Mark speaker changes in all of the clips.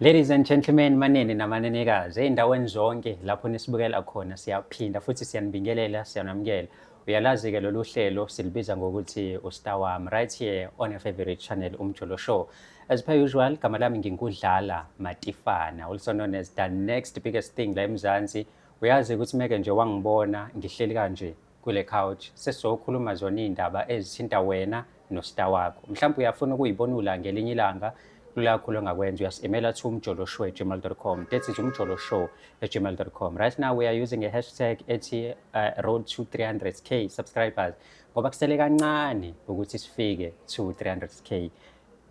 Speaker 1: Ladies and gentlemen, manene namanenekazi, ey'ndaweni zonke lapho nisibukela khona siyaphinda futhi siyanibingelela, siyanamukela. Uyalazi-ke lolu hlelo silibiza ngokuthi uStar Wami, right here on your favorite channel, Umjolo Show. As per usual, gama lami ngingudlala Matifana, also known as the next biggest thing la eMzansi. Uyazi ukuthi meke nje wangibona ngihleli kanje kule couch, sesizokhuluma zona iy'ndaba ezithinta wena no-star wakho. Mhlawumbe uyafuna ukuyibonula ngelinye ilanga, lula kakhulu ongakwenza, uyasi-emaila to umjoloshow@gmail.com. That is umjoloshow@gmail.com. Right now we are using a hashtag ethi road to 300K subscribers, ngoba kusele kancane ukuthi sifike to 300K.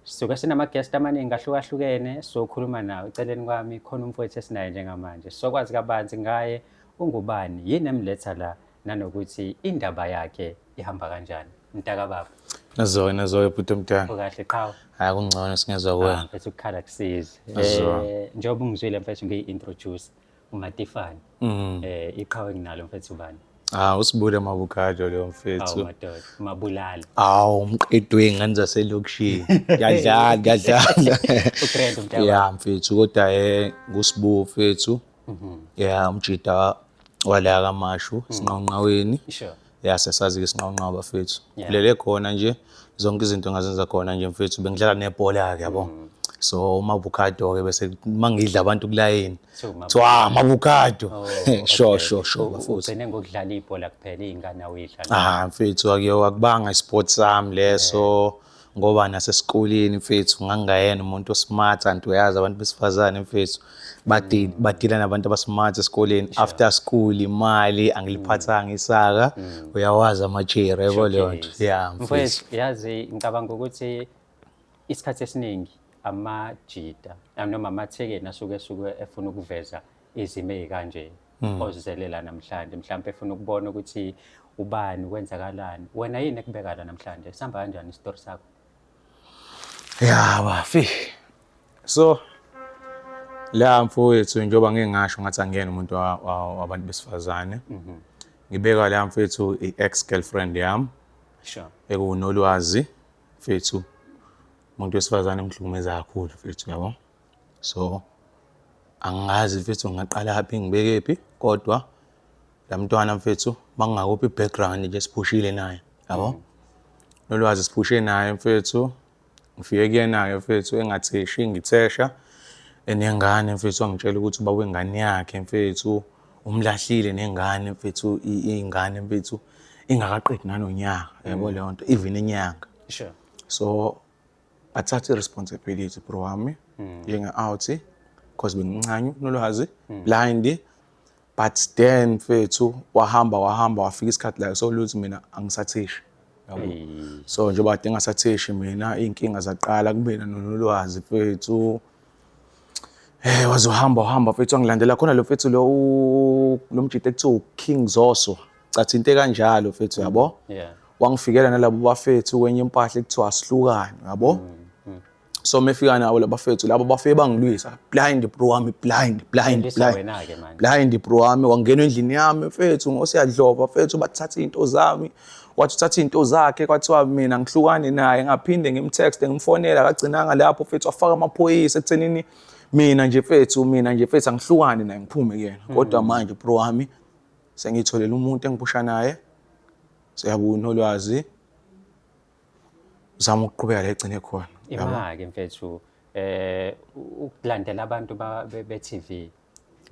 Speaker 1: Sisuke sinama-guest amaningi ahlukahlukene sokhuluma nawo. Eceleni kwami khona umfowethu esinaye njengamanje, sokwazi kabanzi ngaye, ungubani, yini emletha la, nanokuthi indaba yakhe ihamba kanjani. Mntakababa.
Speaker 2: Nazoke, nazoke, bhuti omdala.
Speaker 1: Ukahle qhawe?
Speaker 2: Hayi, kungcono, singezwa kuwena.
Speaker 1: Mfethu, ukukhala kusizi.
Speaker 2: Azwa.
Speaker 1: Njengoba ungizwile mfethu ngiyi-introduce uMatifane. Iqhawe nginalo mfethu, ubani?
Speaker 2: Ah, usibule Mabukado lo
Speaker 1: Awu
Speaker 2: mfethu.
Speaker 1: madoda, mabulala.
Speaker 2: Awu, umqedo wey'ngane zaselokishini. Kuyadlala, kuyadlala.
Speaker 1: U-grand mntakababa.
Speaker 2: Ya mfethu, kodwa ngusibu mfethu. Ya, umjida wala kaMashu, sinqawunqaweni. Ya, siyasazi ke sinqawunqawu bafethu. Kulele khona nje, zonke izinto ngazenza khona nje mfethu, bengidlala nebhola ke yabo. So uMabukado ke bese mangidla abantu kulayini.
Speaker 1: Kuthiwa uMabu-
Speaker 2: Kuthiwa Mabukado.
Speaker 1: Oh,
Speaker 2: Sure,
Speaker 1: okay.
Speaker 2: sure, bafethu.
Speaker 1: Ugcine ngokudlala ibhola kuphela, iy'ngane awuyidlala?
Speaker 2: Ah mfethu, akuyo akubanga isport sami leso, ngoba nasesikoleni mfethu ngangingayena umuntu osmart, anti uyazi abantu besifazane mfethu badila nabantu abasmart esikoleni. After school imali angiliphathanga isaka, uyawazi amajeri yabo leyo nto. Yeah mfethu.
Speaker 1: Mfowethu, yazi ngicabanga ukuthi isikhathi esiningi amajita noma amathekeni asuke esuke efuna ukuveza izimo ey'kanje ozizelela namhlanje, mhlawumbe efuna ukubona ukuthi ubani, kwenzakalani. Wena yini ekubeka la namhlanje? Sihamba kanjani isitori sakho?
Speaker 2: Ya bafi, so la mfowethu, njengoba ngike ngasho ngathi angiyena umuntu wabantu besifazane, ngibeka la mfethu i-ex girlfriend yami ekuwunolwazi mfethu, umuntu wesifazane ngihlukumeza kakhulu mfethu, yabo. So angazi mfethu ngingaqala phi, ngibeke phi, kodwa la mntwana mfethu, mangingakuphi i-background nje, siphushile naye yabo. Nolwazi siphushe naye mfethu, ngifike kuyena-ke mfethu engatheshi, ngithesha enengane mfethu, wangitshela ukuthi uba wengane yakhe mfethu umlahlile nengane mfethu, ingane mfethu ingakaqedi nanonyaka yabo leyo nto, even inyanga. So athathe i-responsibility bro wami njenge-out, cause bengincane nolwazi, blind. But then mfethu wahamba, wahamba, wafika isikhathi la so luthi mina angisatheshi yabo. So njengoba kade ngingasatheshi mina, iy'nkinga zaqala kumina nonolwazi mfethu. Waze uhamba, uhamba mfethu, wangilandela khona lo mfethu lo lo mjita ekuthiwa uKing Zoso, cathi into ekanjalo mfethu yabo. Wangifikela nalabo bafethu kwenye impahla ekuthiwa asihlukane yabo. So mefika nabo labafethu labo, bafike bangilwisa blind bro wami, blind, blind.
Speaker 1: Lwisa
Speaker 2: Blind.
Speaker 1: wena-ke manje.
Speaker 2: Blind bro wami, wangena endlini yami mfethu ngosiyadlova mfethu, bathatha iy'nto zami, wathi uthatha iy'nto zakhe, kwathiwa mina ngihlukane naye. Ngaphinde ngimtext, ngimfonela, akagcinanga lapho mfethu, wafaka amaphoyisa ekuthenini mina nje mfethu, mina nje mfethu angihlukane naye, ngiphume kuyena. Kodwa manje bro wami sengiyitholele umuntu engiphusha naye, siyabuya nolwazi, zama ukuqhubeka la egcine khona yabo.
Speaker 1: Ima-ke mfethu, ukulandela abantu be-TV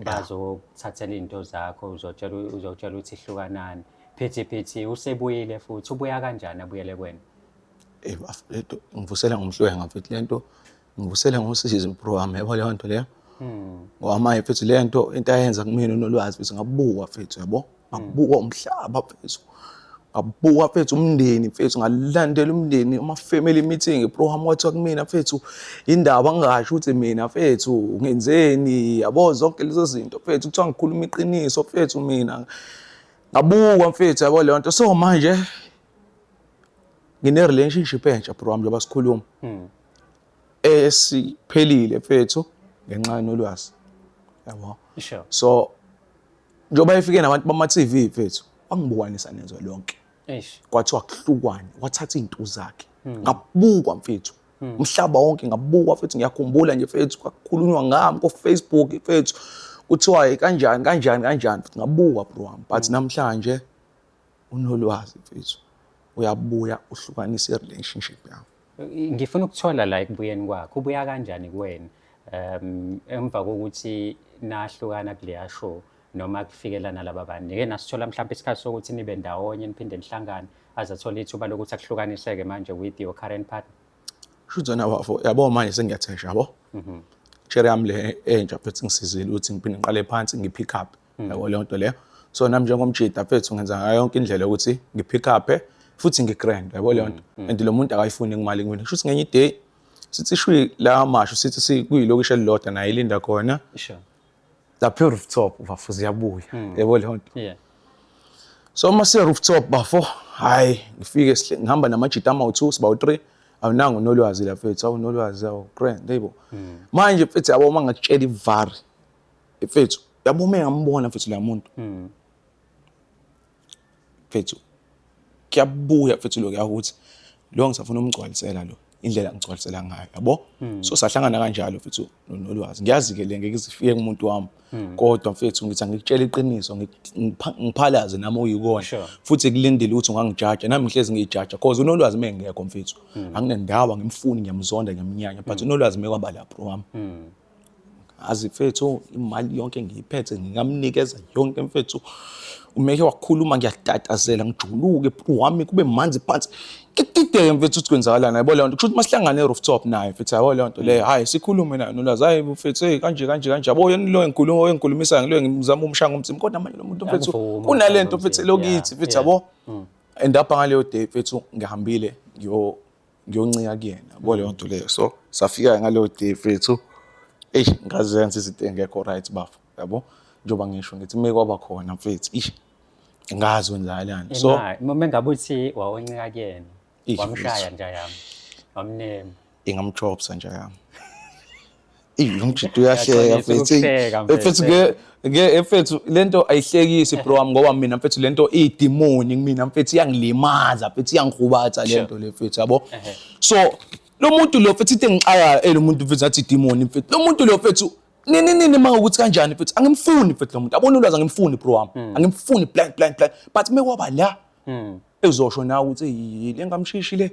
Speaker 1: bazokuthathela iy'nto zakho, uzotshela ukuthi hlukanani, phithi phithi usebuyile futhi, ubuya kanjani abuyele kuwena?
Speaker 2: Lento ngivusela ngomhlwenga mfethu, lento ngivusela ngosizi bro wami yabo leyo nto leyo, ngoba manje mfethu le nto into ayenza kumina unolwazi mfethu, ngabuka mfethu yabo, ngabuka umhlaba mfethu, ngabuka mfethu umndeni mfethu, ngalandela umndeni, ama-family meeting bro wami, kwathiwa kumina mfethu indaba ngingasho ukuthi mina mfethu ngenzeni yabo, zonke lezo zinto mfethu, kuthiwa ngikhuluma iqiniso mfethu, mina ngabuka mfethu yabo leyo nto. So manje ngine-relationship entsha bro wami, njengoba sikhuluma, esiphelile mfethu ngenxa yonolwazi yabo. So njengoba efike nabantu bama-TV mfethu, wangibukanisa nezwe lonke. Kwathiwa kuhlukwane, wathatha iy'nto zakhe, ngabukwa mfethu. Umhlaba wonke ngabukwa futhi, ngiyakhumbula nje mfethu, kwakukhulunywa ngami ko-Facebook mfethu, kuthiwa kanjani kanjani kanjani futhi, ngabukwa bro wami. But namhlanje unolwazi mfethu, uyabuya uhlukanise i-relationship yami.
Speaker 1: Ngifuna ukuthola la ekubuyeni kwakho, ubuya kanjani kuwena emva kokuthi nahlukana kuleya show noma kufikela nalaba bantu? Nike nasithola mhlawumbe isikhathi sokuthi nibe ndawonye, niphinde nihlangane, aze athole ithuba lokuthi akuhlukaniseke manje with your current partner?
Speaker 2: Shuthi wena bafo, yabo manje sengiyathesha, yabo. Cherry yami le entsha mfethu ngisizile ukuthi ngiphinde ngiqale phansi ngi-pick up, yabo leyo nto leyo. So nami njengomjida mfethu ngenza ngayo yonke indlela ukuthi ngi-pick up futhi ngi-grand, yabo leyo nto. And lo muntu akayifuni imali kumina. Shuthi ngenye i-day sithi shwi la masho, sithi sikuyilokishi elilodwa naye ilinda khona. Lapha e-rooftop bafo ziyabuya, yabo leyo nto. So uma siye rooftop bafo, hayi ngifike ngihamba namajita amawu-2, siba u-3, awunanga unolwazi la mfethu, awunolwazi, awu grand, yebo. Manje mfethu, yabo, uma ngakutshela ivari mfethu, yabo, uma ngambona mfethu la muntu mfethu, kuyabuya mfethu lokho ukuthi lo ngisafuna umgcwalisela lo indlela ngigcwalisela ngayo, yabo. So sahlangana kanjalo mfethu nolwazi. Ngiyazi-ke le ngeke izifike kumuntu wami, kodwa mfethu ngithi angikutshela iqiniso, ngiphalaze nami oyikona. Futhi kulindile ukuthi ungangijaja, nami ngihlezi ngiyijaja, cause unolwazi uma engekho mfethu anginendaba, ngimfuni, ngiyamzonda, ngiyamnyanya, but unolwazi uma kwaba lapho wami, azi mfethu imali yonke ngiyiphethe, ngingamnikeza yonke mfethu. Umeke wakhuluma ngiyatatazela, ngijuluke bro wami, kube manzi phansi, ngidideke mfethu ukuthi kwenzakalani, yabo leyo nto. Kusho ukuthi masihlangane e-rooftop naye mfethu, yabo leyo nto leyo, hhayi sikhulume naye nolwazi, hhayi mfethu, hey kanje kanje kanje, yabo yena lo engikhuluma engikhulumisayo, ngilo ngizama umshaya ngomzimba, kodwa manje lo muntu mfethu
Speaker 1: Akuvumi
Speaker 2: kunale nto
Speaker 1: umshaya
Speaker 2: mfethu
Speaker 1: ngomzimba,
Speaker 2: lokithi mfethu, yabo. And apha ngaleyo day mfethu ngihambile ngiyoncika kuyena, yabo leyo nto leyo. So safika ngaleyo day mfethu, eish, ngazenza izinto engekho right bafo, yabo, njengoba ngisho ngithi uma kwaba khona mfethu, ish, ngazi kwenzakalani. So
Speaker 1: Uma ngabe uthi wawoncika kuyena,
Speaker 2: Eish,
Speaker 1: wamshaya
Speaker 2: mfethu.
Speaker 1: nje yami, wamnema?
Speaker 2: Ingamchopsa nje yami. Eyi, lo mjita uyahleka
Speaker 1: Uyaxolisa
Speaker 2: mfethu.
Speaker 1: ukuhleka,
Speaker 2: Mfethu
Speaker 1: mfethu.
Speaker 2: ke mfethu lento ayihlekisi bro wami, ngoba mina mfethu lento iyidimoni kumina mfethu, iyangilimaza mfethu, iyangihubatha lento le mfethu, yabo. So lo muntu lo mfethu, into engixakayo lo muntu mfethu ngathi idimoni mfethu. Lo muntu lo mfethu nini nini manga ukuthi kanjani mfethu, angimfuni mfethu lo muntu, abona ulwazi, angimfuni bro wami, angimfuni blank blank blank, but mekwaba la ezosho nawe ukuthi "Eyi, le ngamshishi le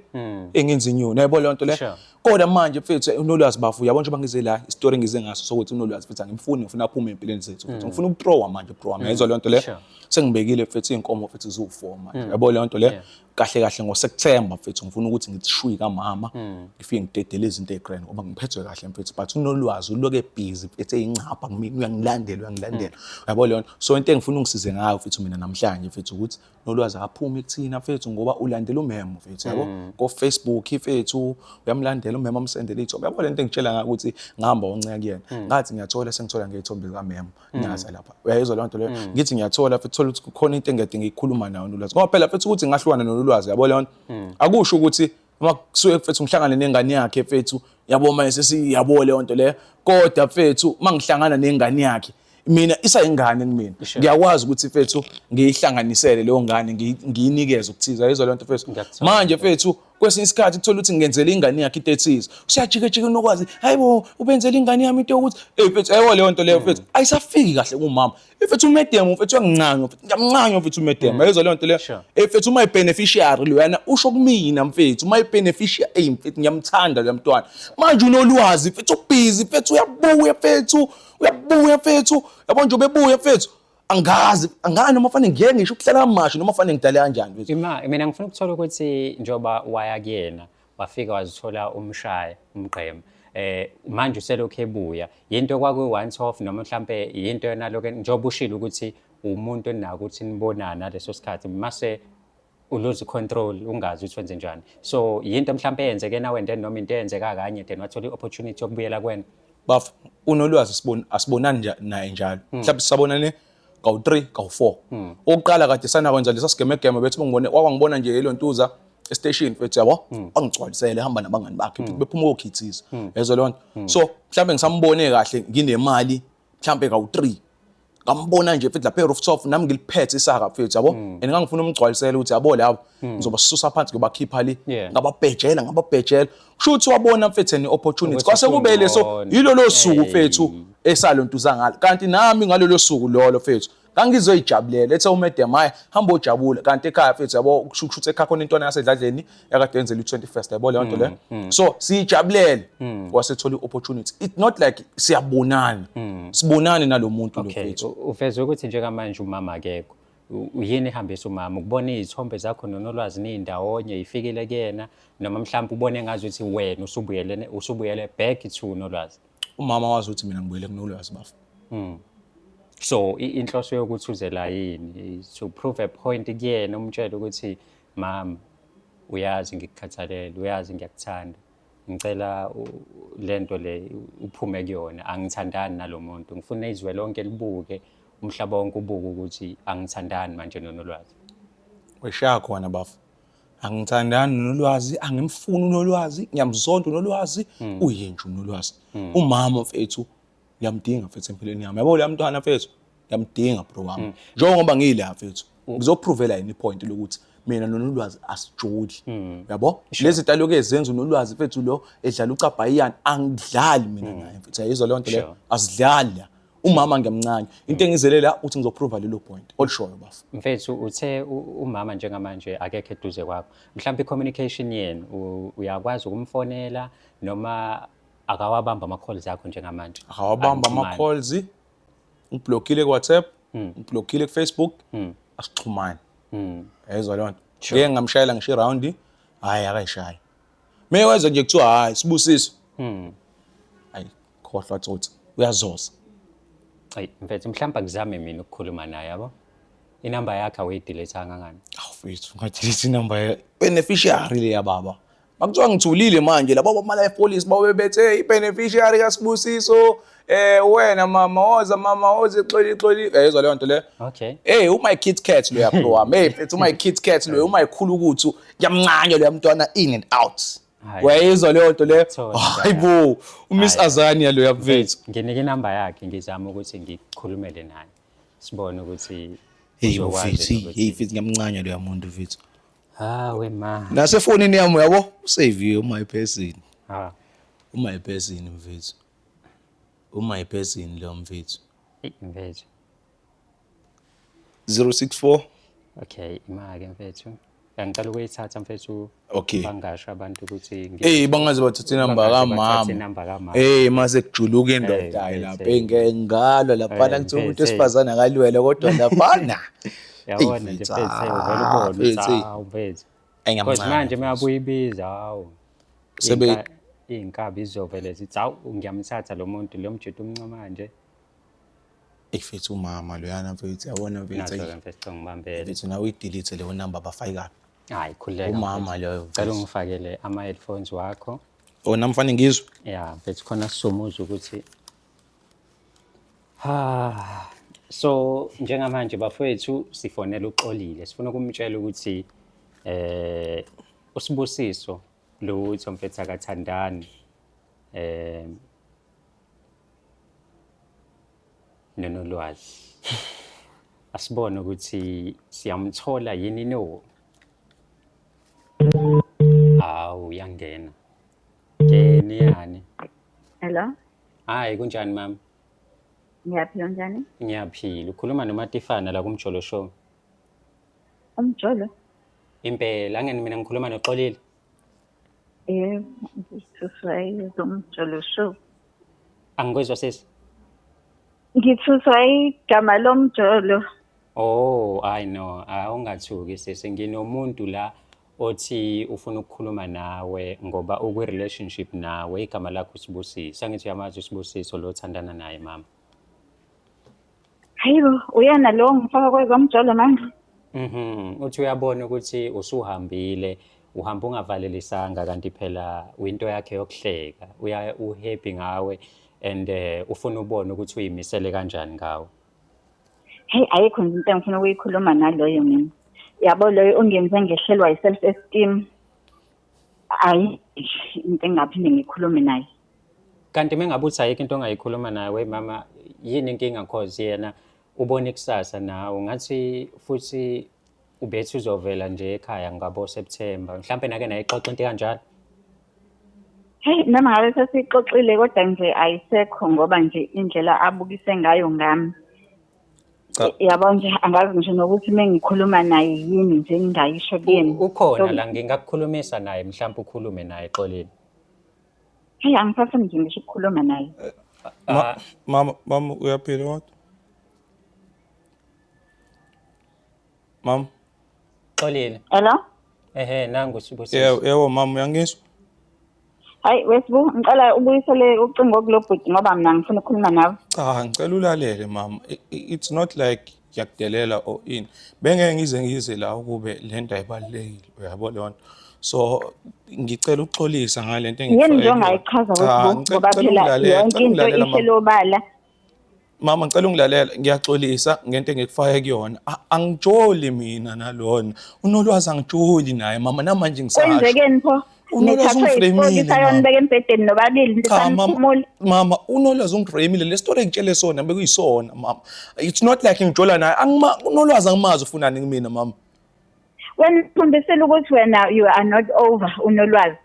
Speaker 2: engenza inyoni," yabo leyo nto le. Kodwa manje mfethu unolwazi bafu, yabo, njengoba ngize la isitori ngize ngaso sokuthi unolwazi mfethu angimfuni, ngifuna aphume empilweni zethu mfethu, ngifuna ukuthrowa manje bro wami, yayizwa leyo nto le. Sengibekile mfethu iy'nkomo mfethu ziwu-4 manje, yabo leyo nto le. Kahle kahle ngoSeptember mfethu ngifuna ukuthi ngithi shwi kamama, ngifike ngidedele izinto ey'grand ngoba ngiphethwe kahle mfethu, but unolwazi uloke ebhizi mfethu, eyingcapha kumina, uyangilandela, uyangilandela, yabo leyo nto. So into engifuna ungisize ngayo mfethu mina namhlanje mfethu ukuthi nolwazi akaphumi kuthina mfethu, ngoba ulandela umemo mfethu, yabo, ko-Facebook mfethu uyamlandela umemo, amsendele iy'thombe, yabo lento engitshela ngayo ukuthi ngihamba unceka kuyena, ngathi ngiyathola, sengithola ngey'thombe zikamemo naza lapha, uyayizwa leyo nto leyo. Ngithi ngiyathola futhi, thola ukuthi kukhona into engiyade ngiyikhuluma nayo nolwazi, ngoba phela mfethu ukuthi ngahlukana nolwazi, yabo leyo nto, akusho ukuthi uma kusuke mfethu ngihlangane nengane yakhe mfethu, yabo, manje sesiyabo leyo nto leyo. Kodwa mfethu uma ngihlangana nengane yakhe mina isayingane kumina, ngiyakwazi ukuthi mfethu ngiyihlanganisele leyo ngane, ngiyinikeze ukuthiza, yizwa leyo nto mfethu.
Speaker 1: Ngiyakuthola.
Speaker 2: Manje mfethu kwesinye isikhathi uthola ukuthi ngenzela ingane yakhe into ethize, usiyajikajika unokwazi, hayibo, ubenzela ingane yami into yokuthi, ey mfethu, ayibo leyo nto leyo mfethu ayisafiki kahle kumama mfethu. Umedem mfethu uyangincanywa mfethu, ngiyamncanywa mfethu umedem, ayizwa leyo nto leyo. Mfethu uma i-beneficiary loyana usho kumina mfethu, uma i-beneficiary, ey mfethu ngiyamthanda loya mntwana. Manje unolwazi mfethu ubhizi mfethu, uyabuya mfethu, uyabuya mfethu, yabo nje ubebuya mfethu, angazi angani noma fanele ngiye ngisho ukuhlala kamasho noma fanele ngidale kanjani mfethu.
Speaker 1: Ima mina ngifuna ukuthola ukuthi njengoba waya kuyena, wafika wazithola umshaya umgqema, manje uselokhu ebuya, yinto kwakuyi once off noma mhlambe yinto yona lokho, njengoba ushilo ukuthi umuntu onako ukuthi nibonane naleso sikhathi mase u-lose control, ungazi ukuthi wenze njani? So yinto mhlambe eyenzeke nawe then noma into eyenzeka kanye then wathola i-opportunity yokubuyela kuwena?
Speaker 2: Bafo, unolwazi asibonani nje naye njalo, mhlawumbe sisabonane kawu-3, kawu-4. Okokuqala kade sanakwenza lesa sigemegeme bethi bangibone, wakwangibona nje elontuza estation mfethu, yabo, wangigcwalisela ehamba nabangani bakhe mfethu, bephuma kokhithiza, yezwa leyo nto. So mhlawumbe ngisambone kahle nginemali mhlawumbe kawu-3. Ngambona nje mfethu lapha e-rooftop, nami ngiliphethe isaka mfethu, yabo, and ngangifuna umgcwalisela ukuthi, yabo, labo ngizobasusa phansi, ngiyobakhipha le. Ngababhejela, ngababhejela, kusho ukuthi wabona mfethu ne-opportunity.
Speaker 1: Ukuthi
Speaker 2: Kwase kube leso
Speaker 1: usungcono.
Speaker 2: yilolo suku mfethu esalontuza ngalo. Kanti nami ngalolo suku lolo mfethu ngangizoyijabulela, ethe umedem, "Hayi, hamba ojabula." Kanti ekhaya mfethu, yabo, kusho ukuthi ekhaya khona intwana yasedladleni yakade yenzela i-21st, yabo, leyo nto le. So siyijabulele, wasethola i-opportunity. It's not like siyabonana, sibonane nalo muntu lo mfethu.
Speaker 1: Uveze ukuthi njengamanje umama akekho. Yini ehambisa umama? Ukubona iy'thombe zakho noNolwazi niy'ndawonye yifikile kuyena, noma mhlawumbe ubone ngazuthi wena usubuyele back to uNolwazi?
Speaker 2: Umama wazi ukuthi mina ngibuyele kuNolwazi, bafo.
Speaker 1: So inhloso yokuthi uze la yini? Is to prove a point kuyena, umtshele ukuthi, "Mama, uyazi ngikukhathalele, uyazi ngiyakuthanda, ngicela lento le uphume kuyona, angithandani nalo muntu, ngifuna izwe lonke libuke, umhlaba wonke ubuke ukuthi angithandani manje noNolwazi"?
Speaker 2: Weshaya khona, bafo. Angithandani noNolwazi, angimfuni uNolwazi, ngiyamzonda uNolwazi, uyinja uNolwazi. Umama mfethu ngiyamdinga mfethu empilweni yami, yabo, leya mntwana mfethu ngiyamdinga, bro wami. Njengoba ngiyila mfethu, ngizoprovela yini ipoint lokuthi mina noNolwazi asijoli, yabo? Lezi zinto aloku ezenza uNolwazi mfethu, lo edlala ucabhayiyana, angidlali mina naye mfethu, ayizwa leyo nto leyo. Asidlali la. Umama ngiyamncane. Into engizele la uthi ngizoprova lelo point olishoyo, bafo.
Speaker 1: Mfethu, uthe umama njengamanje akekho eduze kwakho. Mhlawumbe i-communication yenu, uyakwazi ukumfonela noma akawabamba ama-calls akho njengamanje?
Speaker 2: Akawabamba.
Speaker 1: Anixhumani?
Speaker 2: Ama-calls ngiblockile ku-WhatsApp, ngiblockile ku-Facebook, asixhumani. Yayizwa leyo nto? Ngeke ngamshayela ngisho iround, hhayi, akayishayi. Mewezwa nje kuthiwa, "Hhayi, Sibusiso," hayi, khohlwa, tsotsi, uyazoza.
Speaker 1: Ayi mfethu, mhlawumbe akuzame mina ukukhuluma naye, yabo. Inamba yakhe awuyidelethanga ngani?
Speaker 2: Awu mfethu, ungadelete inamba beneficiary le yababa. Makuthiwa ngithulile manje, labo bama-life policy babe bethe i-beneficiary kaSibusiso, wena mama, woza mama, woza, xoli xoli, yayizwa leyo nto le?
Speaker 1: Okay.
Speaker 2: Hey, uma Kit Kat lo bro wami. Hey mfethu, uma Kit Kat lo, uma ikhulu ukuthi ngiyamncanya lo mntwana in and out.
Speaker 1: Hayi.
Speaker 2: Wayizwa leyo nto leyo?
Speaker 1: Thola.
Speaker 2: Hayibo, uMiss
Speaker 1: Hayi.
Speaker 2: Azania lo mfethu.
Speaker 1: Nginike inamba yakhe, ngizama ukuthi ngikhulumele naye. Sibone ukuthi
Speaker 2: Hey
Speaker 1: uzokwazi
Speaker 2: mfethu,
Speaker 1: ukuthi-
Speaker 2: hey mfethu, ngiyamncanya lo muntu mfethu.
Speaker 1: Hawe ma.
Speaker 2: Nasefonini yami, uyabo, usave my person.
Speaker 1: Ha.
Speaker 2: My person mfethu. My person lo mfethu.
Speaker 1: Eyi mfethu.
Speaker 2: 064.
Speaker 1: Okay, ima-ke mfethu. Ngicela ukuyithatha mfethu.
Speaker 2: Okay.
Speaker 1: Bangasho abantu ukuthi
Speaker 2: Eh, bangaze bathathe inamba
Speaker 1: Bangaze
Speaker 2: kamama.
Speaker 1: bathathe inamba kamama.
Speaker 2: Eh, mase kujuluka indoda
Speaker 1: Eh,
Speaker 2: hayi lapha
Speaker 1: mfethu.
Speaker 2: ngeke ngalwa laphana,
Speaker 1: Eh,
Speaker 2: kuthiwa umuntu
Speaker 1: mfethu,
Speaker 2: wesifazane akalwele kodwa laphana.
Speaker 1: Yabona nje
Speaker 2: mfethu,
Speaker 1: mfethu, hey, uvele
Speaker 2: ah,
Speaker 1: ubone ukuthi
Speaker 2: mfethu, hey.
Speaker 1: hawu mfethu.
Speaker 2: Ayi,
Speaker 1: Because
Speaker 2: ngiyamncane
Speaker 1: manje
Speaker 2: mfethu.
Speaker 1: mayabuya ibiza, hawu. Iy'nkabi zizovele zithi, "Hawu, ngiyamthatha lo muntu, lo mjita umncoma nje."
Speaker 2: Eyi mfethu, umama loyana mfethu, yabona mfethu.
Speaker 1: Naso-ke
Speaker 2: Ayi,
Speaker 1: mfethu, cela ngibambele.
Speaker 2: Mfethu, nawe uyidelete leyo namba, bafake kabi.
Speaker 1: Hayi, khululeka
Speaker 2: Umama
Speaker 1: mfethu.
Speaker 2: loyo,
Speaker 1: Cela
Speaker 2: mfethu.
Speaker 1: ungifakele ama-headphones wakho.
Speaker 2: Oh, nami fanele ngizwe.
Speaker 1: Ya mfethu, khona sizomuzwa ukuthi ha. So njengamanje bafowethu, sifonela uXolile, sifuna ukumtshela ukuthi uSibusiso lutho mfethu akathandani noNolwazi. Asibone ukuthi siyamthola yini. No, hawu, uyangena ngeni yani.
Speaker 3: Hello,
Speaker 1: Hayi, kunjani mama?
Speaker 3: Ngiyaphila, njani?
Speaker 1: Ngiyaphila. Ukhuluma noMatifana la kuMjolo Show.
Speaker 3: Umjolo?
Speaker 1: Impela, angeni mina ngikhuluma noXolile?
Speaker 3: Yebo, ngithuswa umjolo show.
Speaker 1: Angikwezwa, sisi.
Speaker 3: Ngithuswa igama lomjolo.
Speaker 1: Oh, I know. Awungathuki sisi, nginomuntu la othi ufuna ukukhuluma nawe ngoba ukwi-relationship nawe, igama lakho uSibusiso. Angithi uyamazi uSibusiso lo othandana naye, mama?
Speaker 3: Hayibo, uyena lo ngifaka kwezomjolo manje?
Speaker 1: Mhm. Uthi uyabona ukuthi usuhambile, uhamba ungavalelisanga, kanti phela uyinto yakhe yokuhleka. Uya uhappy ngawe and ufuna ubone ukuthi uyimisele kanjani ngawe.
Speaker 3: Hey, ayikho nje into engifuna ukuyikhuluma naloyo mina. Yabo, loyo ungenze ngehlelwa i-self esteem. Ayi, into engingaphinde ngikhulume naye.
Speaker 1: Kanti mengabe uthi ayikho into ongayikhuluma naye, we mama, yini inkinga? Cause yena Ubona ikusasa nawe ngathi futhi ubethi uzovela nje ekhaya ngabo September. Mhlampe nake nayixoxa into kanjalo.
Speaker 3: Hey, noma ngabe sesixoxile kodwa nje ayisekho ngoba nje indlela abukise ngayo ngami.
Speaker 2: Cha.
Speaker 3: Yabo nje angazi ngisho nokuthi mengikhuluma naye yini nje ngingayisho kuyena.
Speaker 1: Ukhona la ngingakukhulumisa naye mhlampe ukhulume naye xolile.
Speaker 3: Hey, angisafuni nje ngisho ukukhuluma naye.
Speaker 2: Ma, mama, mama uyaphila kodwa? Mama,
Speaker 1: Xolile.
Speaker 3: Hello?
Speaker 1: Ehhe nangu Sibusiso.
Speaker 2: yebo, yebo mama uyangizwa?
Speaker 3: Hayi wesibu, ngicela ubuyisele ucingo kulo bhuti ngoba mina ngifuna ukukhuluma nawe.
Speaker 2: Cha, ngicela ulalele mama. It's not like ngiyakudelela or ini. Bengeke ngize ngize la ukube le nto ayibalulekile, uyabo leyo nto. So ngicela ukuxolisa ngale nto
Speaker 3: Yini
Speaker 2: engikufake
Speaker 3: nje
Speaker 2: kuyona.
Speaker 3: ongayichaza
Speaker 2: Cha,
Speaker 3: wesibu
Speaker 2: ngicela
Speaker 3: ngoba
Speaker 2: ngicela
Speaker 3: phela
Speaker 2: ungilalele,
Speaker 3: yonke
Speaker 2: ngicela
Speaker 3: into
Speaker 2: ungilalela mama.
Speaker 3: ihleli obala.
Speaker 2: Mama ngicela ungilalela, ngiyaxolisa ngento engikufake kuyona. Angijoli mina nalona. Unolwazi angijoli naye mama namanje ngisasho.
Speaker 3: Kwenzekeni pho?
Speaker 2: Unolwazi
Speaker 3: Nithathwe
Speaker 2: ungifremile
Speaker 3: isipoki
Speaker 2: mama.
Speaker 3: sayonibeka embhedeni nobabili
Speaker 2: Cha mama,
Speaker 3: nisaniphumula.
Speaker 2: mama unolwazi ungifremile le story engitshele sona bekuyisona mama. It's not like ngijola naye. Angima unolwazi angimazi ufunani kumina mama.
Speaker 3: Wena ukhombisile ukuthi wena you are not over unolwazi.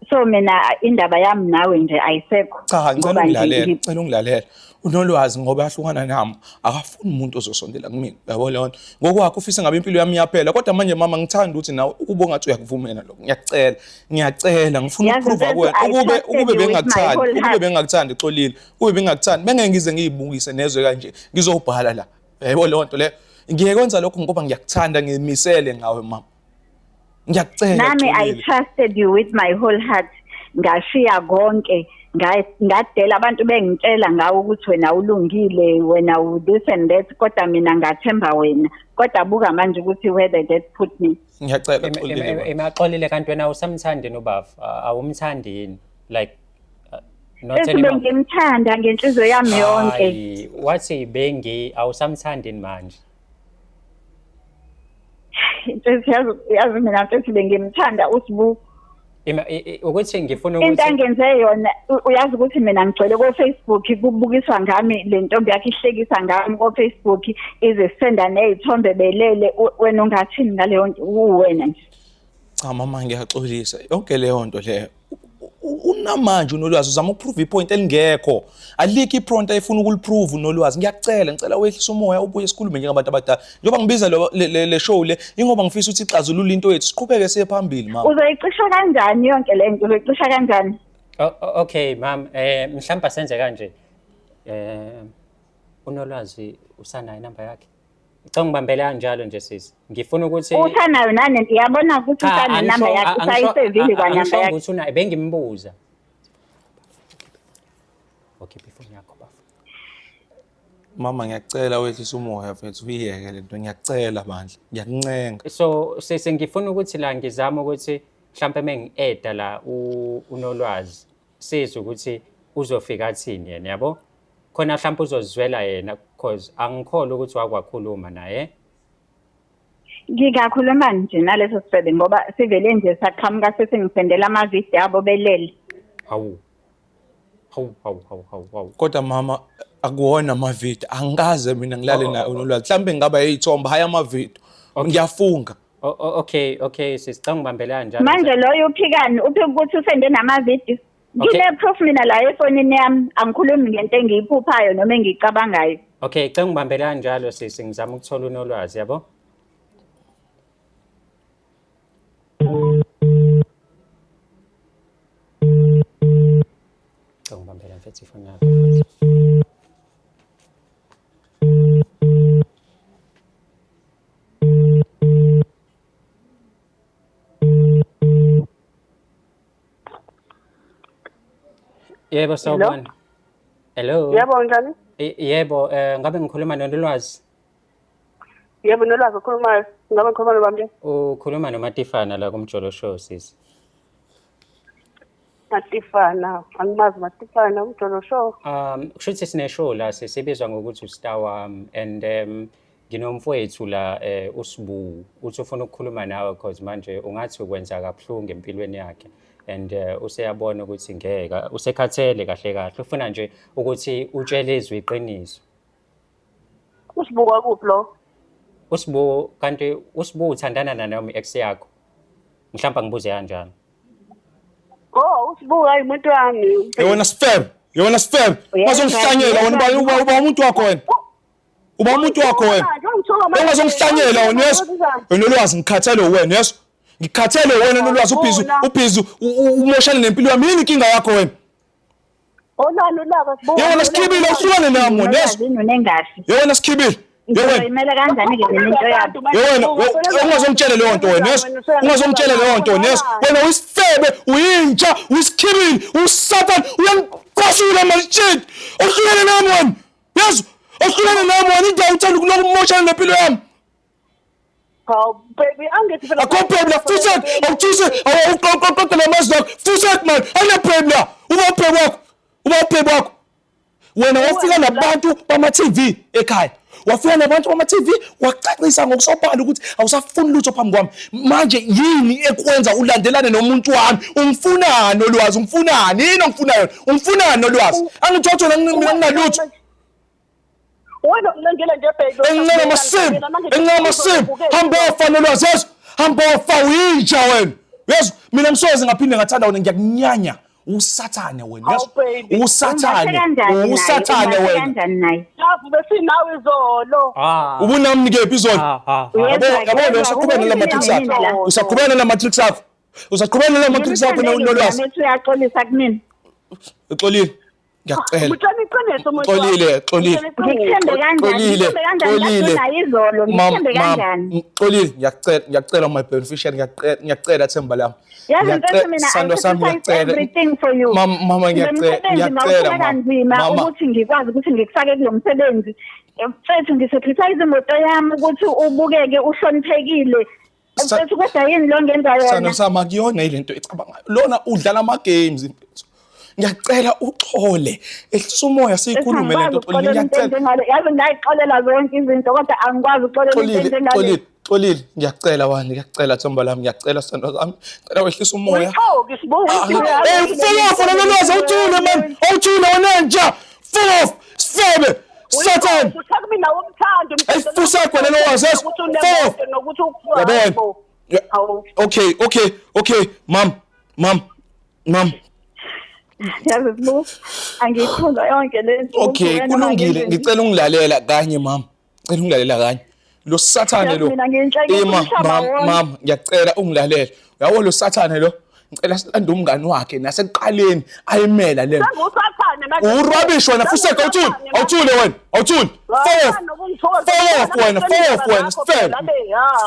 Speaker 3: So mina indaba yami nawe nje ayisekho.
Speaker 2: Cha ngicela
Speaker 3: Ngoba nje
Speaker 2: ungilalela, ngicela ungilalela. Unolwazi ngoba ahlukana nami, akafuni umuntu ozosondela kumina. Yabo leyo nto. Ngokwakhe ufisa ngabe impilo yami iyaphela, kodwa manje mama ngithanda ukuthi nawe ukube ungathi uyakuvumela lokho. Ngiyacela, ngiyacela, ngifuna
Speaker 3: Yazi
Speaker 2: ukuprova
Speaker 3: mfethu,
Speaker 2: kuwena.
Speaker 3: I
Speaker 2: Ukube
Speaker 3: trusted
Speaker 2: ukube
Speaker 3: you with my
Speaker 2: bengingakuthandi,
Speaker 3: whole
Speaker 2: ukube
Speaker 3: heart.
Speaker 2: bengingakuthandi xolile, ukube bengingakuthandi, bengeke ngize ngiyibukise nezwe kanje. Ngizobhala la. Yebo leyo nto leyo. Ngiyekwenza lokho ngoba ngiyakuthanda, ngimisele ngawe mama. Ngiyakucela
Speaker 3: Nami I
Speaker 2: Xolile.
Speaker 3: trusted you with my whole heart. Ngashiya konke ngadela abantu bengitshela ngawe ukuthi wena ulungile wena u this and that kodwa mina ngathemba wena kodwa buka manje ukuthi where the death put me.
Speaker 2: Ngiyacela Xolile. baba.
Speaker 1: Emaxolile kanti wena usamthandi nobaba? Awumthandi yini? Like not
Speaker 3: Bese
Speaker 1: anymore.
Speaker 3: bengimthanda ngenhliziyo yami yonke.
Speaker 1: Hayi, wathi bengi awusamthandi manje.
Speaker 3: Mfethu yazi yazi mina mfethu bengimthanda uSibu.
Speaker 1: Ukuthi ngifuna
Speaker 3: Into
Speaker 1: ukuthi
Speaker 3: angenze yona uyazi ukuthi mina ngigcwele ko-Facebook kubukiswa ngami le ntombi yakhe ihlekisa ngami ko-Facebook ize senda ney'thombe belele wena ungathini ngaleyo nto uwena nje.
Speaker 2: Cha mama ngiyaxolisa. Yonke leyo nto leyo. Unamanje unolwazi uzama ukuprove ipoint elingekho. Alikho ipront ayifuna ukuliprove unolwazi. Ngiyakucela, ngicela wehlise umoya ubuye sikhulume njengabantu abadala. Njengoba ngibiza le show le, ingoba ngifisa ukuthi ixazulule into yethu, siqhubeke siye phambili mama.
Speaker 3: Uzoyicisha kanjani yonke le nto uzoyicisha kanjani?
Speaker 1: Okay mam, mhlawumbe asenze kanje. Unolwazi usanayo inamba yakhe? Ngicela ngibambele kanjalo nje sisi. Ngifuna ukuthi
Speaker 3: Usanayo nane ngiyabona ukuthi
Speaker 1: Cha,
Speaker 3: usanenamba yakhe usayisevile kwanamba
Speaker 1: angishongo
Speaker 3: yakhe.
Speaker 1: ukuthi unayo, bengimbuza. Okay, ifoni yakho bafo.
Speaker 2: Mama ngiyacela wehlise umoya mfethu uyiyeke lento ngiyakucela bandla ngiyakuncenga.
Speaker 1: So sisi ngifuna ukuthi la ngizama ukuthi mhlambe mengi-eda la unolwazi sizwe ukuthi uzofika athini yena yabo. Khona mhlambe uzozizwela yena because angikholwa ukuthi wakwakhuluma naye.
Speaker 3: Ngingakhuluma nje naleso sifebe ngoba sivele nje saqhamuka sesingisendela amavidiyo abo belele.
Speaker 1: Hawu. Hawu hawu hawu hawu hawu.
Speaker 2: Kodwa mama akuwona amavidiyo angikaze mina ngilale naye unolwazi. Mhlambe ngingaba yey'thombe hhayi amavidiyo. Ngiyafunga.
Speaker 1: Okay okay sisi cha ngibambele kanjalo.
Speaker 3: Manje loyo uphikani uphika ukuthi usende namavidiyo.
Speaker 1: Okay.
Speaker 3: Ngine-proof mina la efonini yami angikhulumi ngento engiyiphuphayo noma engiyicabangayo.
Speaker 1: Okay, cela ngibambele kanjalo sisi ngizama ukuthola unolwazi yabo. Cela ngibambele mfethu ifoni yakho. Mfethu. Yebo sawubona. Hello.
Speaker 4: Yebo njani?
Speaker 1: Yebo, ngabe ngikhuluma noNolwazi?
Speaker 4: Yebo Nolwazi okhulumayo. Ngabe ngikhuluma nobani?
Speaker 1: Ukhuluma noMatifana la kuMjolo Show sisi.
Speaker 4: Matifana, angimazi Matifana uMjolo Show.
Speaker 1: Kusho ukuthi sine show la sisibizwa ngokuthi uStar wami and nginomfowethu la uSibu uthi ufuna ukukhuluma nawe because manje ungathi ukwenza kabuhlungu empilweni yakhe and useyabona ukuthi ngeke usekhathele kahle kahle ufuna nje ukuthi utshele izwi iqiniso.
Speaker 4: Usibuka kuphi lo?
Speaker 1: Usibu kanti uSibu uthandana na Naomi ex yakho? Mhlawumbe ngibuze kanjani.
Speaker 4: Oh, usibuka hayi umuntu wami.
Speaker 2: Yewena sifebe, yewena sifebe. Ungazongihlanyela wena uba umuntu wakho wena. Uba umuntu wakho wena. Ungazongihlanyela wena yeso. Wena ulwazi ngikhathele wena yeso. Ngikhathele wena nolwazi ubhizi ubhizi umoshane nempilo yami yini inkinga yakho wena?
Speaker 4: Olani ulaka sibuka.
Speaker 2: Yewena sikhibile uhlukane nami wena yeso. Yewena sikhibile. Yewena.
Speaker 3: Imela kanjani ke mina into yakho?
Speaker 2: Yewena ungazongitshela leyo nto wena yeso. Ungazongitshela leyo nto wena yeso. Wena uyisifebe, uyinja, uyisikhibile, usatan, uyangicasula manje shit. Uhlukane nami wena. Yeso. Uhlukane nami wena indawo uthanda ukulokhu umoshana nempilo yami.
Speaker 4: Hawu baby angithi phela
Speaker 2: Akho baby la futhi awuthuse awuqoqoqoqa lamazwi akho futhi man ana baby la uba ubhebe wakho uba ubhebe wakho wena wafika nabantu bama TV ekhaya wafika nabantu bama TV wacacisa ngokusobala ukuthi awusafuni lutho phambi kwami manje yini ekwenza ulandelane nomuntu wami ungifunani olwazi ungifunani yini ongifunayo ungifunani olwazi angithotho mina nginalutho
Speaker 4: Wena unengela nje baby.
Speaker 2: Engincela amasimu, engincela amasimu. Hamba ofa nolwazi yesu. Hamba ofa uyinja wena. Yesu, mina ngisoze ngaphinde ngathanda wena ngiyakunyanya. Usathane wena. Yesu. Usathane. Usathane wena.
Speaker 3: Kanjani naye?
Speaker 4: Lapho besinawe izolo.
Speaker 1: Ah.
Speaker 2: Ubunami kephi izolo?
Speaker 1: Ah, ah, ah.
Speaker 2: Yabo, yabo usaqhubeka nala matrix akho. Usaqhubeka nala matrix akho. Usaqhubeka nala matrix akho nolwazi.
Speaker 3: Uyaxolisa kumina.
Speaker 2: Uxolile. Ngiyacela.
Speaker 4: Mutshela iqiniso umuntu.
Speaker 2: Xolile, xolile.
Speaker 3: Ngikuthembe kanjani?
Speaker 2: Xolile,
Speaker 3: Ngikuthembe kanjani?
Speaker 2: xolile.
Speaker 3: Ngathi izolo, ngikuthembe kanjani?
Speaker 2: Xolile, ngiyacela, ngiyacela my beneficiary, ngiyacela, ngiyacela themba lami.
Speaker 3: Yazi
Speaker 2: Ngiyacela,
Speaker 3: mfethu mina I
Speaker 2: sithandwa sami,
Speaker 3: sacrifice
Speaker 2: ngiyacela.
Speaker 3: everything for you.
Speaker 2: Mama, mama
Speaker 3: Lo
Speaker 2: ngiyacela,
Speaker 3: msebenzi
Speaker 2: ngiyacela
Speaker 3: ngawuthola
Speaker 2: mama.
Speaker 3: kanzima
Speaker 2: Mama,
Speaker 3: ukuthi ngikwazi ukuthi ngikufake kulo msebenzi. Mfethu ngisacrifice imoto yami ukuthi ubukeke uhloniphekile. Mfethu kodwa yini lo ngenza yona?
Speaker 2: Sithandwa sami akuyona ile nto ecabangayo. Lona udlala ama games mfethu. Ngiyacela uxole. Ehlisa umoya siyikhulume le nto Xolile ngiyacela.
Speaker 3: Yazi ngayixolela zonke izinto kodwa angikwazi ukuxolela into
Speaker 2: Xolile,
Speaker 3: enjengale.
Speaker 2: Xolile, Xolile, ngiyacela wani, ngiyacela themba lami, ngiyacela sithandwa sami. Ngicela wehlisa umoya.
Speaker 4: Uyixoki sibuka.
Speaker 2: Hey, fuck off wena nolwazi awuthule man. Awuthule wena nja. Fuck off. Sifebe. Satan.
Speaker 4: Uthaka mina umthando.
Speaker 2: Hey, fusek wena nolwazi. Yes. Fuck off.
Speaker 4: Nokuthi
Speaker 2: Yabona. Yeah. Okay, okay, okay, mom, mom, mom.
Speaker 3: Yazi sibu angiyikholwa yonke le nto.
Speaker 2: Okay, kulungile. Ngicela ungilalela kanye mama. Ngicela ungilalela kanye. Lo sathane lo.
Speaker 3: Mina nginhleke
Speaker 2: Ima,
Speaker 3: umhlaba
Speaker 2: mam,
Speaker 3: wonke.
Speaker 2: mam, ngiyacela ungilalele. Uyabo lo sathane lo. Ngicela silande umngani wakhe nasekuqaleni ayimela le.
Speaker 4: Sengusathane manje.
Speaker 2: Urubbish wena fuseka awuthuli. Awuthule wena. Awuthuli. Fuck off. Fuck off wena. Fuck off wena. Sifebe.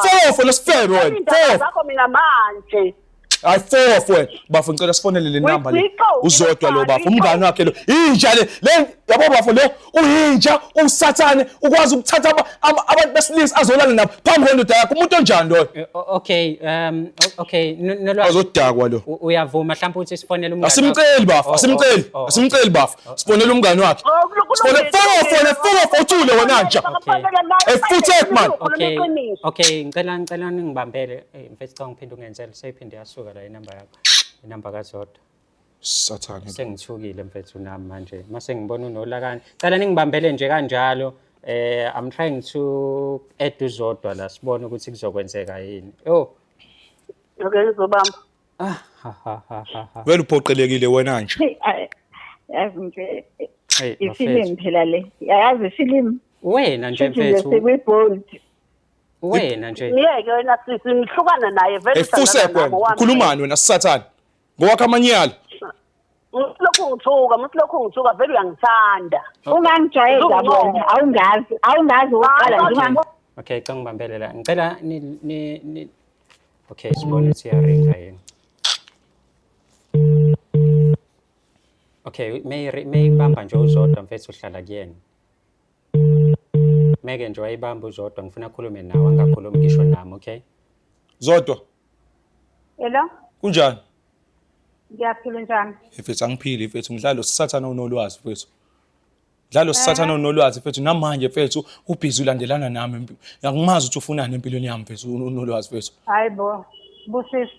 Speaker 2: Fuck off wena sifebe wena. Fuck off.
Speaker 4: Zakho mina manje.
Speaker 2: Hayi fuck off wena. Bafo ngicela sifonele le number le.
Speaker 4: Uyixoki
Speaker 2: Uzodwa lo bafo
Speaker 4: uyixoki.
Speaker 2: umngani wakhe lo. Inja le. Le yabo bafo lo uyinja, usathane, ukwazi ukuthatha abantu besilisa azolala nabo phambi kwendoda yakho. Umuntu onjani loyo?
Speaker 1: Okay, okay, Nolwazi.
Speaker 2: Azodakwa lo.
Speaker 1: Uyavuma mhlawumbe ukuthi sifonele umngani
Speaker 2: Asimceli
Speaker 1: wakho?
Speaker 2: bafo,
Speaker 1: Oh,
Speaker 2: asimceli,
Speaker 1: oh, oh,
Speaker 2: asimceli bafo. Sifonele umngani wakhe.
Speaker 4: Oh, kulungile.
Speaker 2: Sifonele fuck off wena, fuck off awuthule wena nja. Eh, futhi man.
Speaker 1: Okay. Okay, ngicela ningibambele. Eh mfethu cha ngiphinde ungenzele seyiphinde yasuka la inamba yakho. Inamba kaZodwa.
Speaker 2: Sathane.
Speaker 1: Sengithukile mfethu nami manje. Mase ngibona unolakani. Cela ningibambele nje kanjalo. I'm trying to add uZodwa la sibone ukuthi kuzokwenzeka yini. Oh.
Speaker 4: Okay, ngizobamba.
Speaker 1: Ah ha ha ha ha. ha.
Speaker 2: Vele uphoqelekile wena nje.
Speaker 3: Hey, yazi nje
Speaker 1: Hey,
Speaker 3: ifilimu
Speaker 1: bafethu.
Speaker 3: phela le. Yazi ifilimu.
Speaker 1: Wena nje
Speaker 3: Futhi nje
Speaker 1: mfethu.
Speaker 3: sikwi-bold.
Speaker 1: Wena nje.
Speaker 4: Ngiyeke wena sisi ngihlukana naye vele.
Speaker 2: Hey fusek wena. Ukhulumani wena sathane. Ngowakho amanyala.
Speaker 4: Musilokhu ngithuka, musilokhu ngithuka vele uyangithanda.
Speaker 3: Ungangijwayeza bona, awungazi, awungazi okokuqala nje ungangi-
Speaker 1: Okay, cha ngibambele la. Ngicela ni Okay, sibone ukuthi iyaringa yini. Okay, mayibamba nje uZodwa mfethu uhlala kuyena. Meke nje wayibamba uZodwa ngifuna akhulume nawe angakhulumi ngisho nami, okay?
Speaker 2: Zodwa,
Speaker 5: Hello,
Speaker 2: kunjani?
Speaker 5: ngiyaphila njani?
Speaker 2: Mfethu angiphili mfethu ngidlala sathane onolwazi mfethu. Dlalo sathane onolwazi mfethu namanje mfethu ubhizi ulandelana nami. Ngiyakumazi ukuthi ufunani empilweni yami mfethu unolwazi mfethu.
Speaker 5: Hayi bo, Busisi.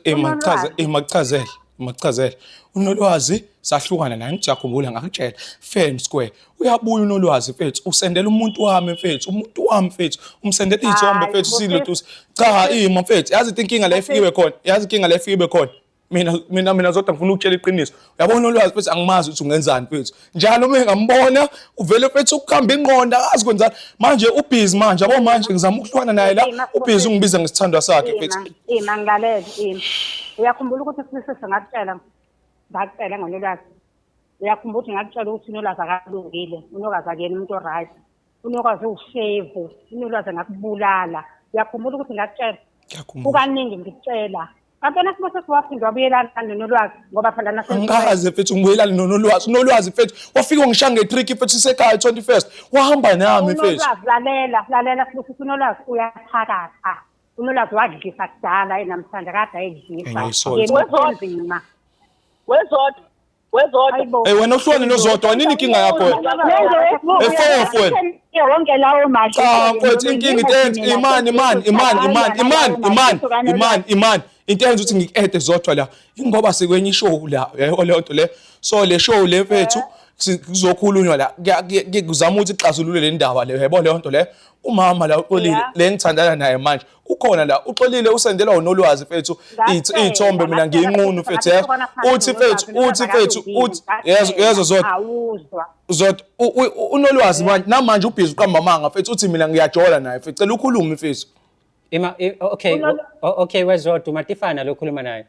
Speaker 2: Emakuchaze, emakuchazele. Makuchazele. UNolwazi sahlukana naye, ngithi uyakhumbula ngakutshela fair and square. Uyabuya uNolwazi mfethu, usendela umuntu wami mfethu, umuntu wami mfethu, umsendela iy'thombe
Speaker 5: Hayi,
Speaker 2: mfethu
Speaker 5: Busisi.
Speaker 2: silotusa. Cha ima mfethu, yazi into inkinga la efike ibe khona, yazi inkinga la efike ibe khona. Mina Zodwa ngifuna ukutshela iqiniso. Uyabona uNolwazi mfethu angimazi ukuthi ungenzani mfethu. Njalo uma ngambona uvele mfethu ukuhamba ingqondo akazi kwenzani. Manje ubhizi manje, yabo manje ngizama ukuhlukana naye la,
Speaker 5: Ima,
Speaker 2: ubhizi ungibiza ngesithandwa sakhe mfethu.
Speaker 5: Ima, ima ngilalele, ima. Uyakhumbula ukuthi sibusise ngakutshela ngakutshela ngoNolwazi. Uyakhumbula ukuthi ngakutshela ukuthi uNolwazi akalungile, uNolwazi akuyena umuntu oright. UNolwazi uwushevu, uNolwazi angakubulala. Uyakhumbula ukuthi ngakutshela?
Speaker 2: Ngiyakhumbula.
Speaker 5: Kukaningi ngikutshela. Kanti wena Sibusiso waphinde wabuyelana noNolwazi ngoba phela nase
Speaker 2: Angikaze mfethu ngibuyelane noNolwazi. UNolwazi mfethu wafika wangishaya nge-trick mfethu sisekhaya 21st. Wahamba nami mfethu.
Speaker 5: UNolwazi lalela, lalela Sibusiso uNolwazi uyathakatha. UNolwazi wadlisa kudala enamhlanje kade ayedlisa.
Speaker 2: Ngiyayisonta.
Speaker 5: Yena unzima.
Speaker 4: Wezodwa. Wezodwa.
Speaker 5: Hayibo.
Speaker 2: Hey wena uhlukane noZodwa, nini inkinga yakho wena?
Speaker 3: Lenze
Speaker 2: Hey, four wena.
Speaker 3: wonke lawo mashi.
Speaker 2: Cha mfethu inkinga into eyenza imani imani imani imani imani imani imani imani into eyenza ukuthi ngiku-ede Zodwa la ingoba sikwenye ishow la yayiko leyo nto le so le show le mfethu kuzokhulunywa la kuzama ukuthi ixazulule le ndaba le yayibona leyo nto le umama la uXolile
Speaker 5: Yeah.
Speaker 2: le ngithandana naye manje ukhona la uXolile usendelwa uNolwazi mfethu iy'thombe mina ngiyinqunu mfethu yezo uthi mfethu uthi mfethu uthi yezo yezo Zodwa
Speaker 5: Awuzwa.
Speaker 2: Zodwa uNolwazi manje namanje ubhizi uqamba amanga mfethu uthi mina ngiyajola naye mfethu cela ukhulume mfethu.
Speaker 1: Ima, okay, okay weZodwa uMatifana lo okhuluma naye.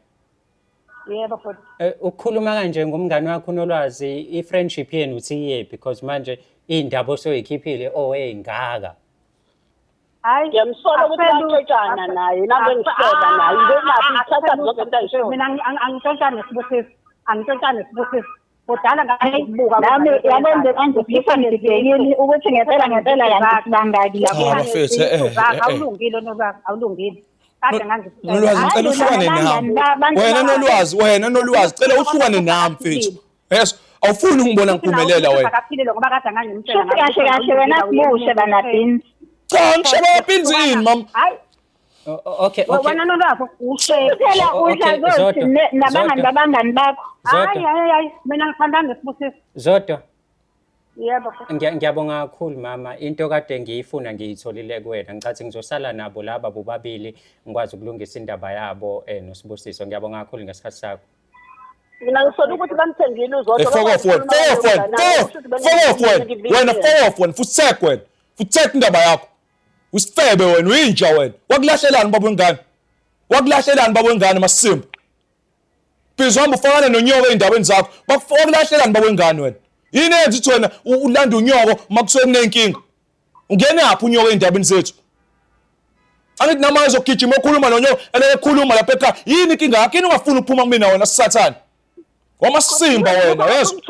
Speaker 5: Yebo futhi.
Speaker 1: Ukukhuluma kanje ngomngani wakho uNolwazi, i-friendship yenu uthi iyephi because manje iy'ndaba osoyikhiphile oh ey'ngaka.
Speaker 5: Hayi.
Speaker 4: Ngiyamsola ukuthi bayantshotshana naye, nami ngisola naye. Ngenaphi ngithatha zonke into ayishoyo.
Speaker 5: Mina angitshontshani nesibusiso. Angitshontshani nesibusiso. Kudala ngangikubuka.
Speaker 3: Nami yabo nje manje ngifisa ngibhekile ukuthi ngempela ngempela kanti sibangaki
Speaker 2: Cha,
Speaker 3: lapho.
Speaker 2: bafethu,
Speaker 5: Awulungile Nolwazi, awulungile. Kade ngangikutshela.
Speaker 2: Nolwazi ngicela uhlukane
Speaker 3: Hayi,
Speaker 2: nami.
Speaker 3: abantu
Speaker 2: Wena Nolwazi, wena Nolwazi cela uhlukane nami mfethu. Yes, awufuni ukungibona ngiphumelela wena.
Speaker 5: Akaphilile ngoba kade ngangimtshela.
Speaker 3: Shuthi kahle kahle wena sibushe banabhini.
Speaker 2: Cha, ngishaba pinzi ini mama.
Speaker 5: Hayi,
Speaker 1: Okay, okay.
Speaker 5: wena Nolwazi ushe.
Speaker 3: Phela
Speaker 1: Okay,
Speaker 3: udla
Speaker 1: Zodwa,
Speaker 3: zothi nabangani
Speaker 1: Zodwa.
Speaker 3: babangani bakho.
Speaker 5: Hayi
Speaker 1: Zodwa,
Speaker 5: hayi hayi, mina ngithandana nesibusiso.
Speaker 1: Zodwa.
Speaker 5: Yebo.
Speaker 1: Ngiyabonga kakhulu mama, into kade ngiyifuna ngiyitholile kuwena. Ngicathi ngizosala nabo laba bobabili ngikwazi ukulungisa indaba yabo noSibusiso. Ngiyabonga kakhulu ngesikhathi sakho.
Speaker 4: Mina ngisola ukuthi bamthengile uZodwa.
Speaker 2: Hey, fuck off wena, fuck off wena, fuck off wena, wena fuck off wena, futsek wena, futsek indaba yakho. Usifebe wena, uyinja wena. Wakulahlelani baba wengane? Wakulahlelani baba wengane Masimba? Bhizi uhamba ufakana nonyoko ey'ndabeni zakho. Wakulahlelani baba wengane wena? Yini eyenza ukuthi wena ulande unyoko uma kusuke kuney'nkinga? Ungenaphi unyoko ey'ndabeni zethu? Angithi namanje uzogijima okhuluma nonyoko, eleke ekhuluma lapha ekhaya. Yini inkinga yakho? Yini ungafuni ukuphuma kumina wena sathane? Wamasimba wena, yezwa?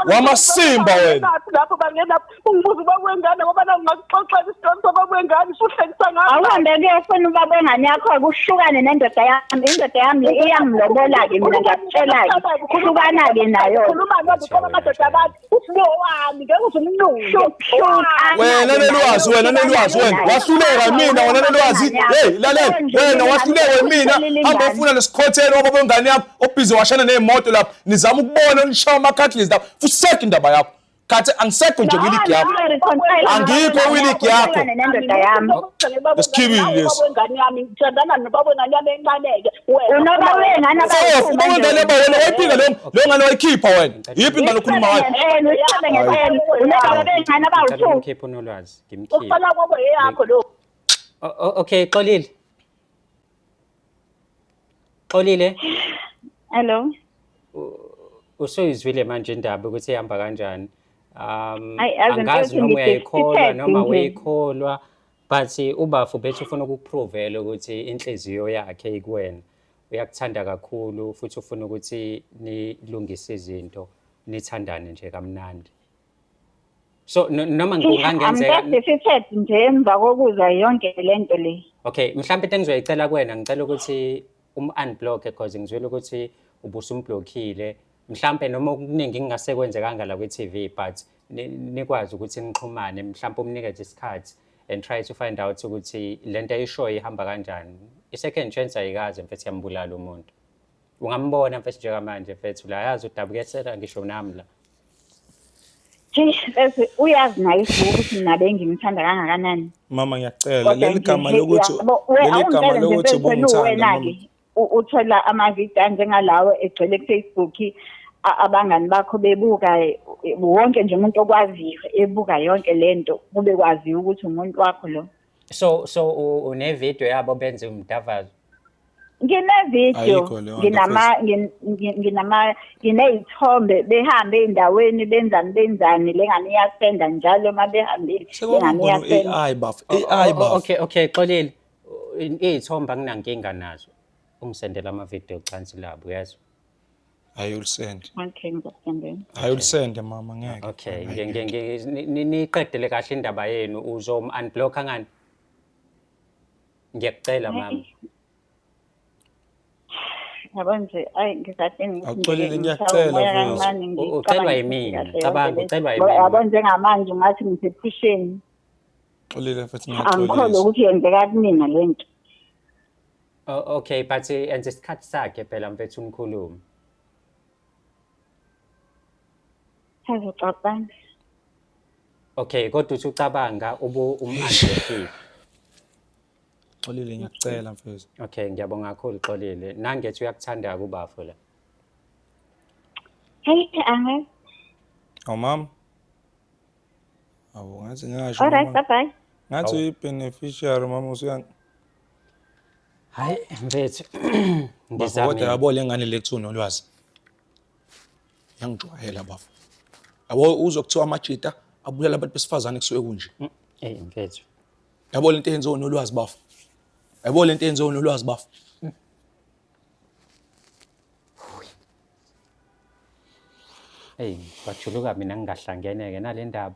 Speaker 2: Wamasimba wena.
Speaker 4: Lapho bangenaphi ungibuza ubaba wengane ngoba na ngingakuxoxela isitori sobaba wengane usuhlekisa ngami.
Speaker 3: Awuhambe kuyofuna ubaba wengane yakho kuhlukane nendoda yami. Indoda yami le iyangilobola-ke mina ngiyakutshela-ke. Hlukana-ke nayo.
Speaker 4: Khuluma noma uqola amadoda abantu uthi lo wami ngeke uze umnunge.
Speaker 3: Hlukana
Speaker 2: Wena Nolwazi, wena Nolwazi, wena wahluleka mina, wena Nolwazi. Hey, lalela, wena wahluleka mina. Hamba ufuna lesikhothelo wababa wengane yakho obhizi washana nezimoto lapha. Nizama ukubona nishaya ama-cutlass lapha. Fuseka indaba yakho. Khathi angisekho nje kwiligi yakho. Angikho kwiligi yakho.
Speaker 3: Nendoda yami.
Speaker 2: Isikhibili lesi.
Speaker 4: Ubaba wengane yami ngithandana nobaba wengane yami encaneke wena.
Speaker 3: Unobaba wengane
Speaker 2: Fof, ubaba wengane yabo wena wayiphika leyo leyo ngane wayikhipha wena. Yiphi ingane okhuluma ngayo?
Speaker 3: Ngempela, ngempela. Unobaba bengane
Speaker 1: Ngicela
Speaker 3: abawu-two.
Speaker 1: umkhiphe uNolwazi, ngimkhiphe.
Speaker 4: Ukufana kwabo eyakho lo.
Speaker 1: Okay, Xolile. Xolile,
Speaker 3: Hello.
Speaker 1: usuyizwile manje indaba ukuthi ihamba kanjani.
Speaker 3: Ayi, yazi
Speaker 1: Angazi
Speaker 3: mfethu
Speaker 1: noma uyayikholwa
Speaker 3: ngi-defeated
Speaker 1: noma
Speaker 3: nje.
Speaker 1: uyikholwa but ubafu bethu ufuna ukukuprovela ukuthi inhliziyo yakhe ikuwena. Uyakuthanda kakhulu futhi ufuna ukuthi nilungise izinto, nithandane nje kamnandi. So noma
Speaker 3: I'm
Speaker 1: kungangenzeka
Speaker 3: just defeated nje emva kokuzwa yonke lento le.
Speaker 1: Okay, mhlawumbe into engizoyicela kuwena ngicela ukuthi um-unblock because ngizwile ukuthi ubusumblockile. Mhlawumbe noma okuningi kungase kwenzekanga la kwi-TV but nikwazi ukuthi nixhumane, mhlawumbe umnikeze isikhathi and try to find out ukuthi lento ayishoyo ihamba kanjani. I-second chance ayikaze mfethu yambulala umuntu. Ungambona mfethu njengamanje mfethu la, yazi udabukesela ngisho nami la.
Speaker 3: Hey, bese uyazi naye uSbu ukuthi mina bengimthanda kangakanani.
Speaker 2: Mama ngiyakucela
Speaker 3: Kodwa
Speaker 2: leli
Speaker 3: nje,
Speaker 2: gama
Speaker 3: hey,
Speaker 2: lokuthi
Speaker 3: uyabo, we-
Speaker 2: leli gama
Speaker 3: awungitshele nje
Speaker 2: lokuthi
Speaker 3: mfethu, wena
Speaker 2: ubungithanda
Speaker 3: uwena-ke
Speaker 2: mama.
Speaker 3: uthola amavidiyo anjengalawo egcwele ku-Facebook, abangani bakho bebuka, wonke nje umuntu okwaziyo ebuka yonke lento, kube kwaziwa ukuthi umuntu wakho lo.
Speaker 1: So une-video yabo benze umdavazo?
Speaker 3: Ngine-video,
Speaker 2: Ayikho leyo nto,
Speaker 3: nginama nginey'thombe behambe ey'ndaweni benzani benzani, le ngane iyasenda njalo uma behambile, le ngane
Speaker 2: Sekubona
Speaker 3: iyasenda.
Speaker 2: u-AI bafo, AI bafo.
Speaker 1: Okay, Xolile. Iy'thombe anginankinga nazo. Ungisendela ama-video ocansi labo, uyezwa?
Speaker 2: Hayi ulisende.
Speaker 3: Okay, ngizokusendela.
Speaker 2: Hayi ulisende mama ngeke.
Speaker 1: Okay, niyiqedele kahle indaba yenu, uzom-unblock-a ngani? Ngiyakucela mama.
Speaker 3: Yabo nje, ayi ngizade ngithi
Speaker 2: Awuxolile,
Speaker 3: nje
Speaker 2: ngiyakucela,
Speaker 3: ngishaya umoya
Speaker 2: mfowethu.
Speaker 3: kancane,
Speaker 1: Ucelwa
Speaker 3: ngicabange
Speaker 1: yimina,
Speaker 3: kahle yonke
Speaker 1: cabanga,
Speaker 3: le.
Speaker 1: ucelwa
Speaker 3: Ngoba
Speaker 1: yimina.
Speaker 3: yabo njengamanje ungathi ngisephusheni.
Speaker 2: Xolile mfethu
Speaker 3: Angikholwa
Speaker 2: ngiyaxolisa.
Speaker 3: ukuthi yenzeka kumina le nto.
Speaker 1: Oh, okay, but enze isikhathi sakhe phela mfethu unikhulume.
Speaker 3: Sazocabanga.
Speaker 1: Okay, kodwa uthi ucabanga ubu um-unblockile.
Speaker 2: Xolile ngiyakucela mfethu.
Speaker 1: Okay, ngiyabonga kakhulu Xolile. Nangethi uyakuthanda kubafo la.
Speaker 3: Hey, angazi.
Speaker 2: Awu mama. Awu ngathi ngasho
Speaker 3: All right,
Speaker 2: mama.
Speaker 3: bye bye.
Speaker 2: Ngathi uyi-beneficiary mama usuya
Speaker 1: Hayi mfethu.
Speaker 2: Bafo kodwa
Speaker 1: Ngizamile.
Speaker 2: yabo le ngane le kuthiwa uNolwazi. Yangijwayela bafo. Yabo uzwa kuthiwa amajita abulala abantu besifazane kusuke kunje.
Speaker 1: Ey mfethu.
Speaker 2: Yabo lento eyenziwa uNolwazi bafo. Yabo lento eyenziwa uNolwazi bafo.
Speaker 1: Ey kwajuluka mina ngingahlangene ke nale ndaba.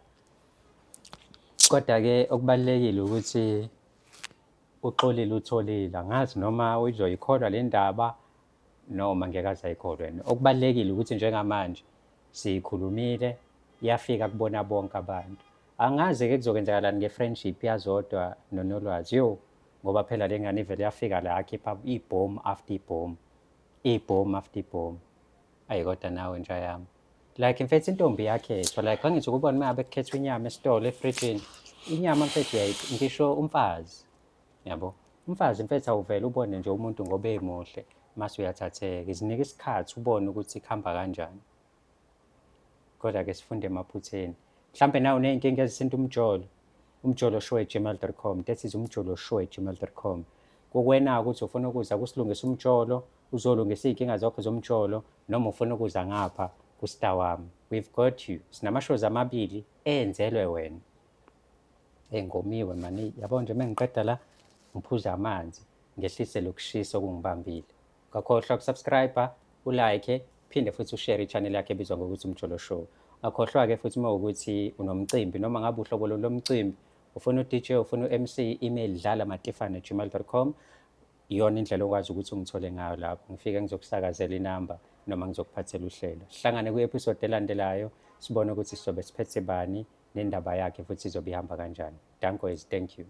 Speaker 1: Kodwa ke okubalulekile ukuthi uXolile utholile, angazi noma uzoyikholwa le ndaba noma ngeke aze ayikholwe. Okubalulekile ukuthi njengamanje siyikhulumile, yafika kubona bonke abantu. Angazi-ke kuzokwenzakalani nge-friendship yaZodwa noNolwazi, yo, ngoba phela le ngane ivele yafika la yakhipha ibhomu after ibhomu, ibhomu after ibhomu. Ayi kodwa nawe nja yami. Like mfethu intombi iyakhethwa, like angithi ukubona uma ngabe kukhethwa inyama esitolo efrijini, inyama mfethu ngisho umfazi, yabo. Umfazi mfethu awuvele ubone nje umuntu ngoba emuhle, mase uyathatheka. Izinike isikhathi ubone ukuthi kuhamba kanjani. Kodwa ke sifunde emaphutheni. Mhlampe nawe uney'nkinga ezithinta umjolo, umjoloshow@gmail.com. That is umjoloshow@gmail.com. Kukwena ukuthi ufuna ukuza kusilungisa umjolo, uzolungisa iy'nkinga zakho zomjolo, noma ufuna ukuza ngapha ku-Star Wami. We've got you. Sinama-shows amabili enzelwe wena. Hey, ngomiwe mani, yabo nje mengiqeda la ngiphuza amanzi ngehlise lokushisa okungibambile. Ungakhohlwa ukusubscribe, ulike, phinde futhi ushare i-channel yakhe ebizwa ngokuthi Umjolo Show. Ungakhohlwa-ke futhi uma ukuthi unomcimbi noma ngabe uhlobo lomcimbi, ufuna u-DJ, ufuna u-MC, email dlalamatifane@gmail.com. Iyona indlela okwazi ukuthi ungithole ngayo lapho. Ngifike ngizokusakazela inamba noma ngizokuphathela uhlelo. Sihlangane kwi-episode elandelayo, sibone ukuthi sizobe siphethe bani nendaba yakhe futhi izobe ihamba kanjani. Danko is thank you.